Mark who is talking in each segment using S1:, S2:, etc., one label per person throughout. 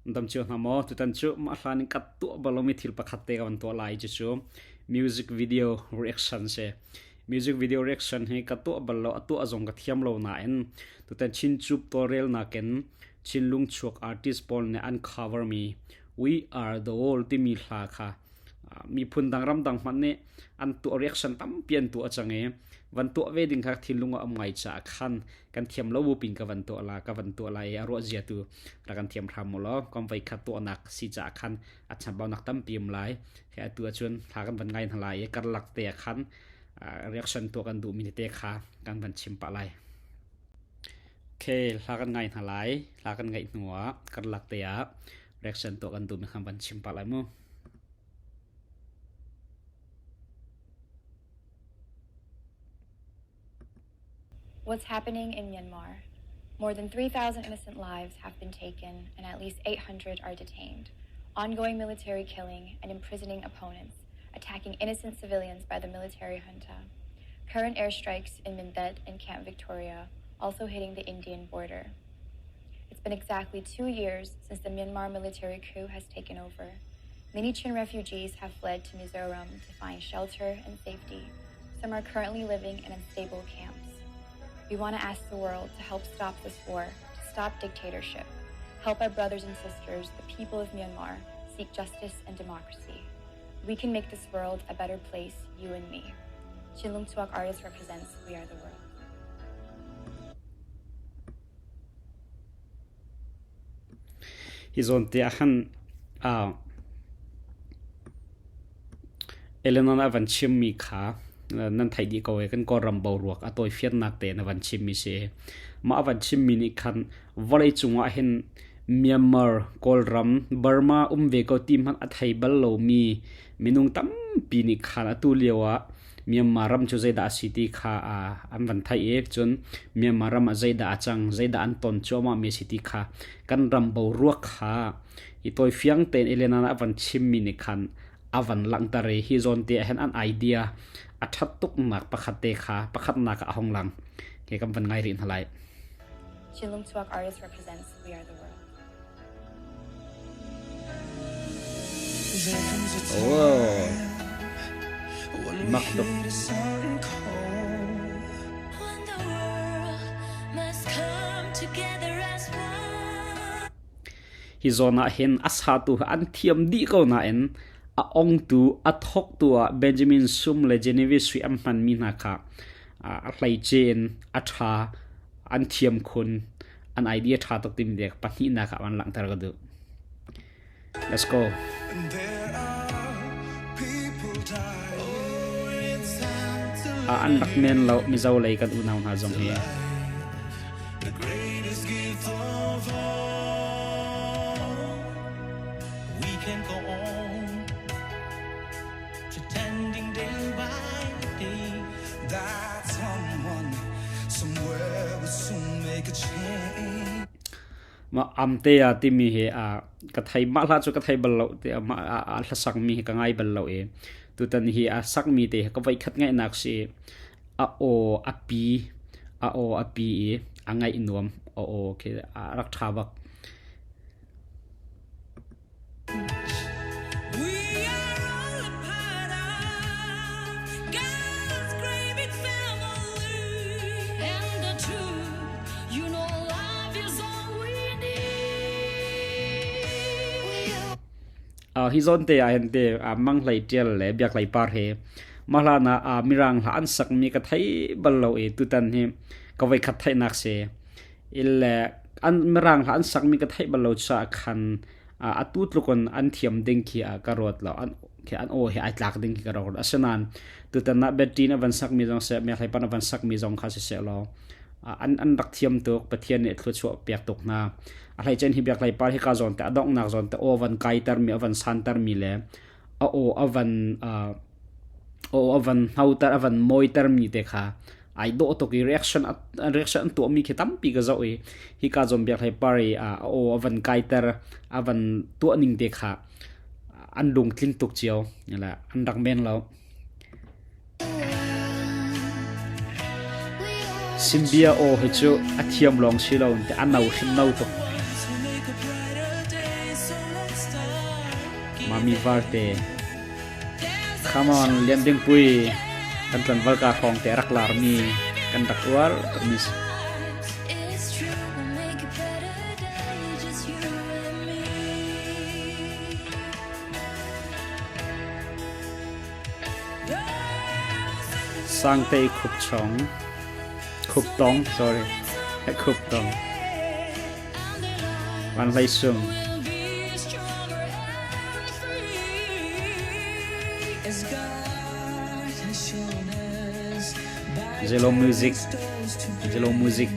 S1: Dam cio hna maw? Tutan cu mah hlan in ka tuah bal lomi thil pakhat te ka van tuah lai cucu music video reaction si. Music video reaction hi ka tuah bal lo, a tuah zong ka thiam lo nain tutan Chinchup tawlrelnak in Chinlung chuak artist pawl nih an cover mi We Are The World timi hla kha miphun dang ramdang hmanh nih an tuah reaction tampi an tuah cang i van tuah ve ding kha thinlung a um ngai caah khan kan thiam lo bu pin ka van tuah la ka van tuah lai i a ruah zia tu rak kan thiam hram mu law kan voi khat tuahnak si caah khan a chambaunak tampi um lai he atu ahcun hla kan van ngai hna lai i karlak te ah khan reaction tuah kan duhmi tete kha kan van chim pah lai. Okay, hla kan ngai hna lai. Hla kan ngaih hnu ah karlak te ah reaction tuah kan duhmi khan van chim pah lai mu.
S2: What's happening in Myanmar? More than 3,000 innocent lives have been taken and at least 800 are detained. Ongoing military killing and imprisoning opponents, attacking innocent civilians by the military junta. Current airstrikes in Mindat and Camp Victoria, also hitting the Indian border. It's been exactly 2 years since the Myanmar military coup has taken over. Many Chin refugees have fled to Mizoram to find shelter and safety. Some are currently living in unstable camps. We want to ask the world to help stop this war, to stop dictatorship, help our brothers and sisters, the people of Myanmar, seek justice and democracy. We can make this world a better place, you and me. Chinlung Tuak Artist represents We Are the World.
S1: Hi zawn te ah khan Eleanor a van chimmi kha nan theih dih ko i kan Kawlram boruak a tawifiannak tein a van chimmi si. Mah a van chimmi nih khan vawleicung ah hin Myanmar, Kawlram, Burma um ve ko ti hmanh a thei bal lomi minung tampi nih khan atu lio ah Myanmar ram cu zeidah a si ti kha an van theih i cun Myanmar ram ah zeidah a cang, zeidah an ton cuahmahmi a si ti kha kan ram boruak kha i tawifiang tein Elena a van chimmi nih khan a van langhter i hi zawn te ah hin an idea a ṭhat tuknak pakhat te kha pakhatnak ah a hung lang. Ke kan van ngai rih hna lai.
S2: Chinlung Chuak artist represents We Are the World.
S1: Oh, mak tuk. Hi zawn ah hin a satu hi an thiam dih ko nain a ongtu, a thawktu ah Benjamin Sum le Genevieve Sui an hmanmi hna kha a hleice in a ṭha, an thiam khun, an idea ṭha tuk timi dek pahnihnak ah an langhter ka duh. Let's go. An rak men lo Mizo lei kan unau hna zong hi. Mah amte ah timi hi ka thei mah hla cu ka thei bal lo tiah mah a hlasak mi hi ka ngai bal lo i tutan hi a sakmi te hi ka voikhat ngaihnak si a aw a pi a aw a pi i a ngaih nuam a aw khi a rak ṭha bak. Hi zawn te ah hin te Mang Hlei Ṭial le Biak Hlei Par hi mah hlan ah Mirang hla an sakmi ka thei bal lo i tutan hi ka voikhat theihnak si. Ille an Mirang hla an sakmi ka theih bal lo caah khan atu tluk in an thiam ding khi ka ruat lo. An khi an aw hi ai tlak ding khi ka rak ruat. Asinain tutan ah Betty a van sakmi zong seh, Biak Hlei Par a van sakmi zong kha siseh law an an rak thiam tuk. Pathian nih thluachuah pek tuk hna. A hleicen hi Biak Hlei Par hi ka zawn te a donghnak zawn te aw van kaitermi a van santermi le a aw a van aw a van hnoter a van mawitermi te kha ai dawh tuk i reaction reaction an tuahmi khi tampi ka zoh i hika zawn Biak Hlei Par i a aw a van kaiter a van tuah ning te kha an lungtling tuk cio an rak men lo. Simbia aw hi cu a thiam lawng si lo te a no hrim no tuk. Mami Varte. Come on, Lian Ding Pui. Kan tlanval ka hrawng te rak lar mi kan rak uar mi Sangtei Khupchong Khuptong sorry Khuptong Van Hlei Sung Zelo Music Zelo Music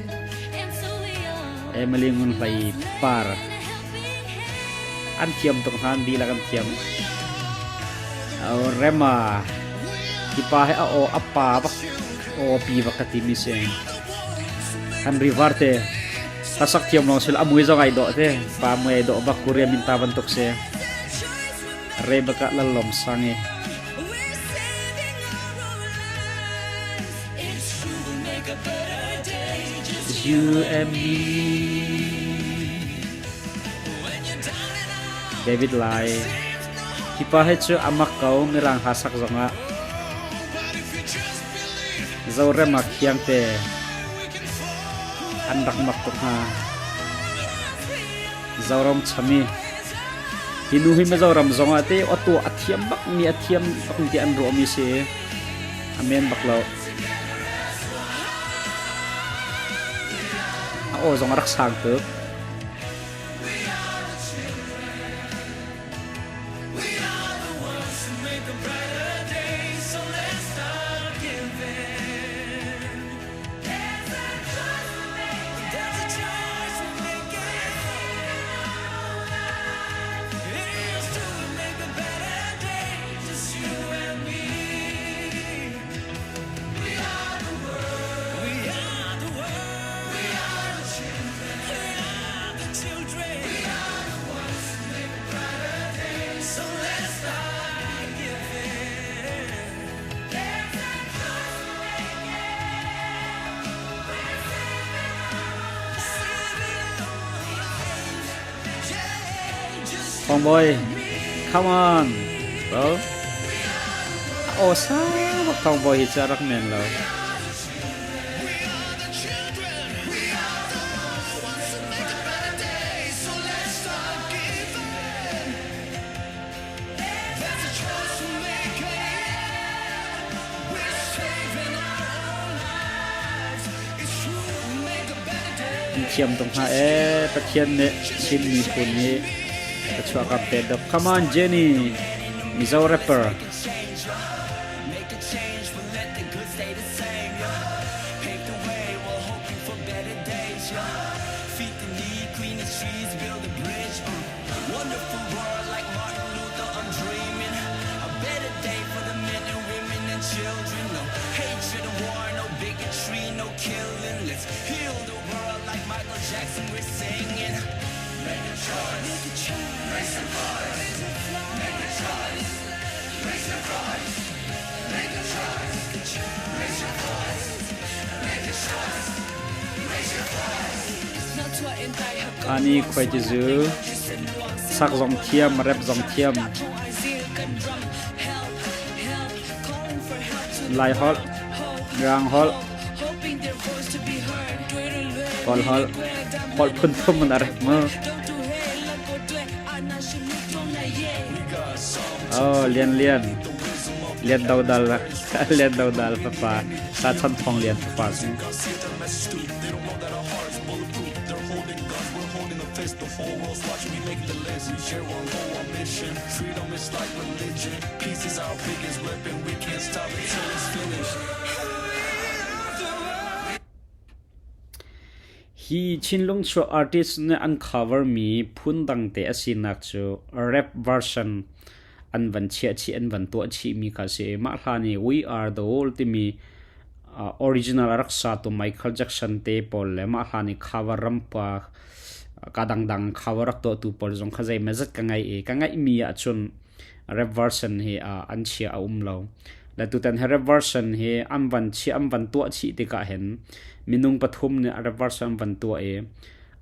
S1: Emily Ngun Hlei Par An thiam tuk hna an dihlak an thiam. Rema hi pa hi a aw a pa bak aw pi bak ka timi si. Henry Varte hlasak thiam lawng sil a mui zong ai dawh te pa mui ai dawh bak Korea minta bantuk si. Rebecca Lallom Sangi. You and me. David Lai. Hi pa hi cu a mak ko mirang hla sak zongah. Zorem ah khiangte an rak mak tuk hna. Zoram chami. Hi nu hi Mizoram zongah te atu a thiam bak mi a thiam bak ti an ruah mi si. Amen bak lo. A aw zong a rak sang tuk. Thawng Bawi, come on, bro. Aw sa bak Thawng Bawi hi cu a rak men lo. Thiam tuk hna ee Pathian nih Chin miphun hi ka chuahkam te dok. Come on Jenny, Mizo rapper. Ani khuaitizu sak zong thiam, rap zong thiam. Lai holh, Mirang holh, Kawl holh, holh phunthum in a rap mu. Oh, Lian Lian. Lian Dodal, Lian Dodal fapa, Sa Chan Thawng Lian fapa si. Hi Chinlung chuah artist nih an cover mi phundang te a sinak cu rap version an van chiah chih an van tuah chih mi kha si. Mah hla nih We Are the World timi original a rak satu Michael Jackson te pawl le mah hla nih cover rampa ka dangdang cover rak tuahtu pawl zong kha zeimazat ka ngai i ka ngaihmi ahcun rap version hi an chia a um lo. Le tutan hi rap version hi an van chia an van tuah chih tikah hin minung pathum nih rap version an van tuah i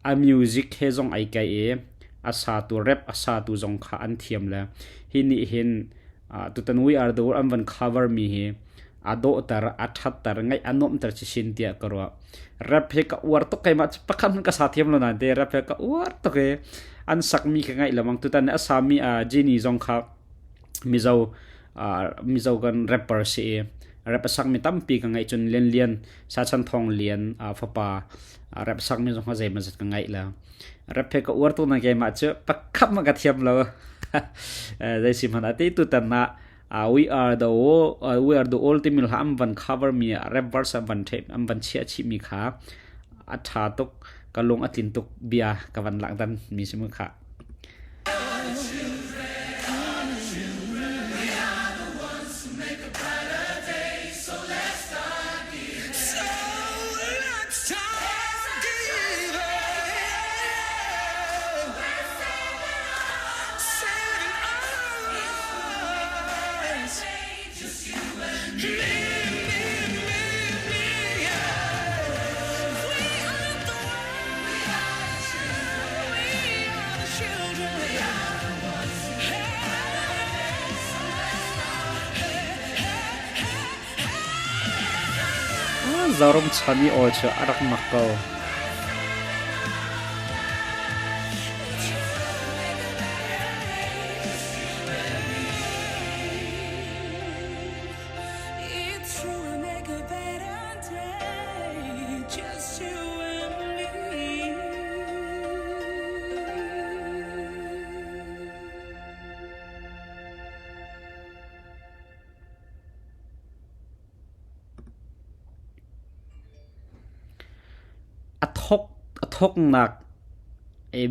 S1: a music he zong ai kai i A satu rap a satu zong kha an thiam le hi nih hin tutan We Are the World an van cover mi hi a dawhter, a ṭhatter, ngaih a nuamhter chinchin tiah ka ruah. Rap hi ka uar tuk keimah cu pakhat hmanh ka sa thiam lo nain te rap hi ka uar tuk i an sakmi ka ngaih lengmang. Tutan a sami Genie zong kha Mizo Mizo kan rapper si i rap a sakmi tampi ka ngaih cun Lian Lian Sachan Thawng Lian fapa rap sakmi zong kha zeimawzat ka ngaih la. Rap he ka uar tuk na keimah cu pakhat hmanh ka thiam lo. Zei si hmanh ah ti tutan ah we are the old timi hla an van cover mi ah rap verse an van theih an van chiah chih mi kha a tha tuk ka lung a tlin tuk bia ka van langh mi si mu kha. Zoram chan i aw cu a rak mak ko. A thawknak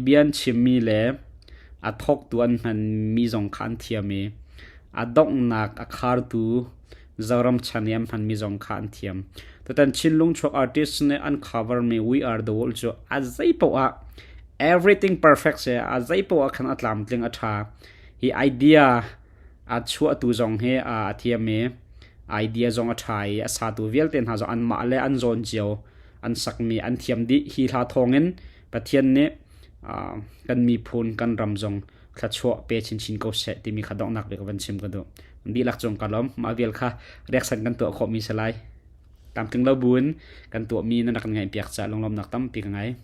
S1: bia an chimmi le a thawktu an hmanmi zong kha an thiam i a donghnak a khartu Zoram chan i an hmanmi zong kha an thiam. Tutan Chinlung chuak artist nih an cover mi We Are the World cu a zei paoh ah everything perfect si a zei paoh ah khan a tlamtling a ṭha. Hi idea a chuahtu zong hi a thiam i idea zong a ṭha i a satu vialte hna zong anmah le an zawn cio an sakmi an thiam dih. Hi hla thawngin Pathian nih kan miphun kan ram zong thluachuah pe chinchin ko seh timi kha donghnak bik van chim ka duh. Dihlak cung ka lawm. Mah vial kha reaction kan tuah khawhmi si lai. Tlamtling lo buin kan tuahmi nan rak kan ngaihpiak caah lunglawmhnak tampi ka ngei.